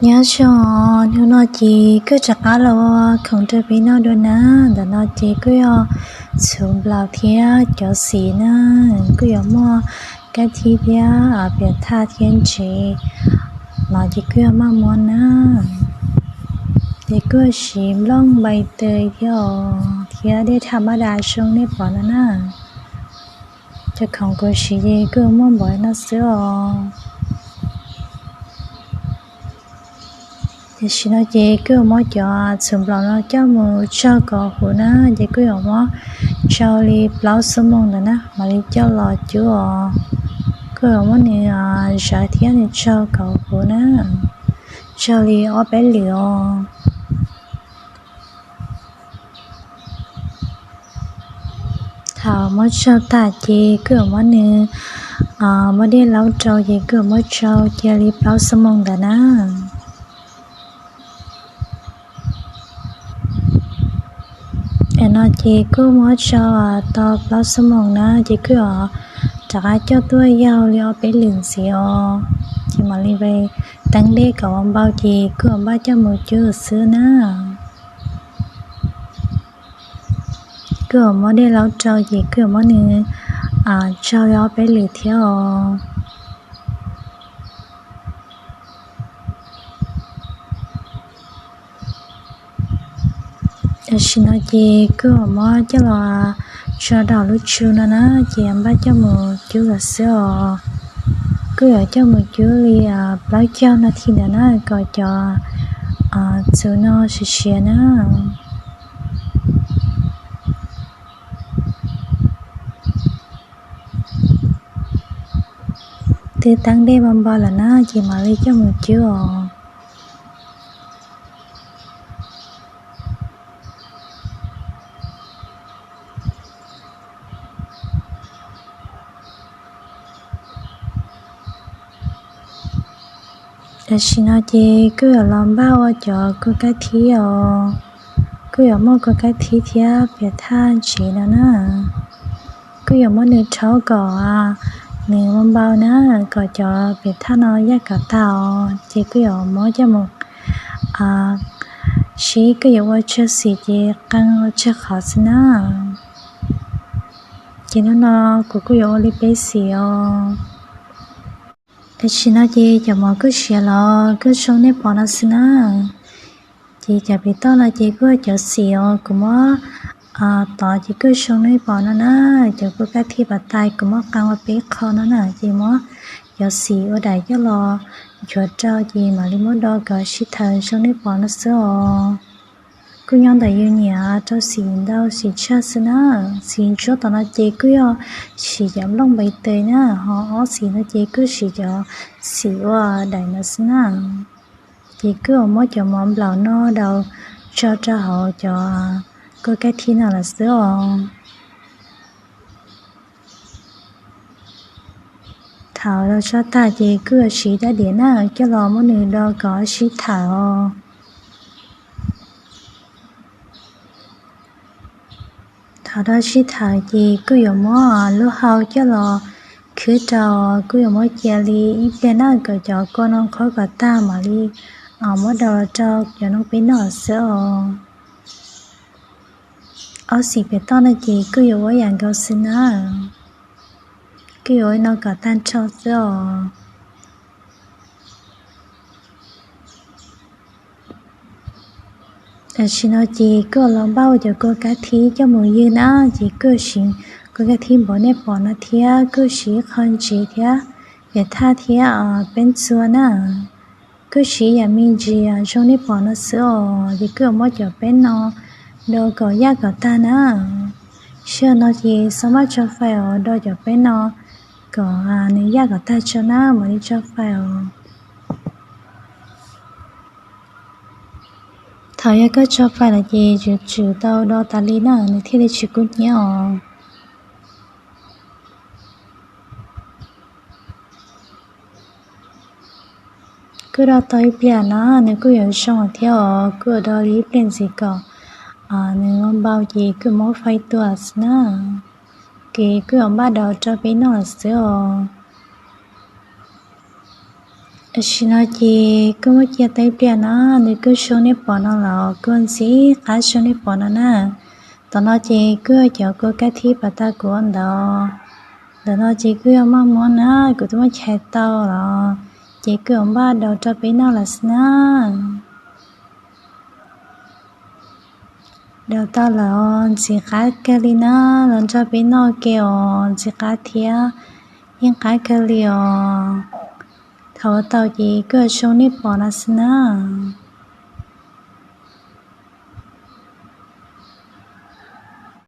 Nyob zoo, hnub no ces kuj rov qab los ua khoom rau peb noj dua na. Ntawm no ces kuj yog txhuv nplaum thiab cov xim na. Kuj yuav muaj kab thib thiab piam thaj thiab ntsev no ces kuj yog maj muab na. Ces kuj siv nplooj npai taws thiab os, thiab dej thaj mab das zoo nej pom no na. Cov khoom kuv siv ces kuj muaj npaum no xwb os. Tam sim no ces kuj yuav muab cov txhuv nplaum no coj mus tsaug kom huv na, ces kuj yuav muab tsaug li plaub xuab moos ntawd na mam li coj los cub os. Kuj yuav muab nws zam thiab nws tsaug kom huv na, tsaug li ob peb lwm os. Thaum muab tsaug tas ces kuj yuav muab nws, muab dej laub rau ces kuj yuav muab tsaug cia li plaub xuab moos ntawd na. Tam no ces kuj muab tsaug tau plaub xuab moos na ces kuj yuav rov qab coj tuaj yaug li ob peb lwm ntxiv os. Ces mam li teeb dej kom ua npau ces kuj yuav npaj coj mus cub xwb na. Kuj yuav muab dej laub rau ces kuj yuav muab nws tsaug li ob peb lwm thiab os. Tam sim no ces kuj yuav muab coj los tso rau lub tsu no na, ces npaj coj mus cub lawm xwb os. Kuj yuav coj mus cub li plaub caug nas this ntawd na kom cov txhuv no siav siav na. Twb teeb dej npau npau lawm na ces mam li coj mus cub os. Tam sim no ces kuj yuav los npaj ua cov kua kab thib os. Kuj yuav muaj kua kab thib thiab piam thaj ntsev no na. Kuj yuav muab nws rhaub kom nws ua npau na, kom cov piam thaj no yaj kom tag os. Ces kuj yuav muab coj mus sib, kuj yuav ua tsawg xim ces qee ua tsawg qhov xwb na. Ces hnub no kuv kuj yuav ua li peb xim os. Tam sim no ces cov mov kuj siav los kuj zoo nej pom no xwb na. Ces cov piam toj no ces kuj yog cov xim os, kuv muab tov ces kuj zoo nej pom no na. Cov kua kab thib pas tais kuv muab qee ua peb qho no na, ces muab cov xim ua daim coj los nchuav rau ces mam li muab do kom sib thaws zoo nej pom no xwb os. Kuj nyob ntawm yus nyiam rau xim ntau xim tsawg xwb na. Xim ntsuab tom no ces kuj yog siv cov nplooj npais tes na, ho ob xim no ces kuj siv cov xim ua daim no xwb na. Ces kuj yuav muab cov mov nplaum no daus tso rau hauv cov kua kab thib no lawm xwb os. Thaum los tso tag ces kuj yuav siv rab diav na coj los muab nws do kom sib thaws os. Thaum do sib thaws ces kuj yuav muab lub hau coj los khwb rau, kuj yuav muab cia li ib pliag na kom cov kua no qhob kom tag mam li muab do rau cov noob peb noj xwb os. Ob xim piam toj no ces kuj yuav ua yam nkaus xwb na. Kuj yuav ua no kom tag nrho xwb os. Tam sim no ces kuj los npaj ua cov kua kab thib coj mus ywg na, ces kuj siv kua kab thib npaum nej pom no thiab kuj siv qho ntsev thiab piam thaj thiab peb ntxhua na. Kuj siv yam me ntsis zoo nej pom no xwb os, ces kuj yuav muab cov peb no do kom yaj kom tag na. Sij hawm no ces xob maj tso fais os, do cov peb no kom nws yaj kom tag tso na mam li tso fais os. Thaum yog koj tso fais lawm ces tsum tsum tau do tas li na nws thiaj li tsis kub hnyiab os. Kuj do tau ib pliag na nws kuj yuav zoo thiab os, kuj yuav do li ib pliag ntxiv kom nws ua npau ces kuj muab fais tua xwb na. Ces kuj yuav npaj do rau peb noj lawm xwb os. Tam sim no ces kuj muab cia tau ib pliag na, nws kuj zoo nej pom no los kuj ntxim qab zoo nej pom no na. Tom no ces kuj cov kua kab thib pas tag kuv ntawd, ntawm no ces kuj yog maj muab na, kuv twb muab chais tau los, ces kuj yuav npaj daus rau peb noj lawm xwb na. Daus tau lawm os, ntxim qab kawg li na, los nrog peb noj ke os, ntxim qab thiab, yeej qab kawg li os. Thaum ua tau ces kuj zoo nej pom no xwb na.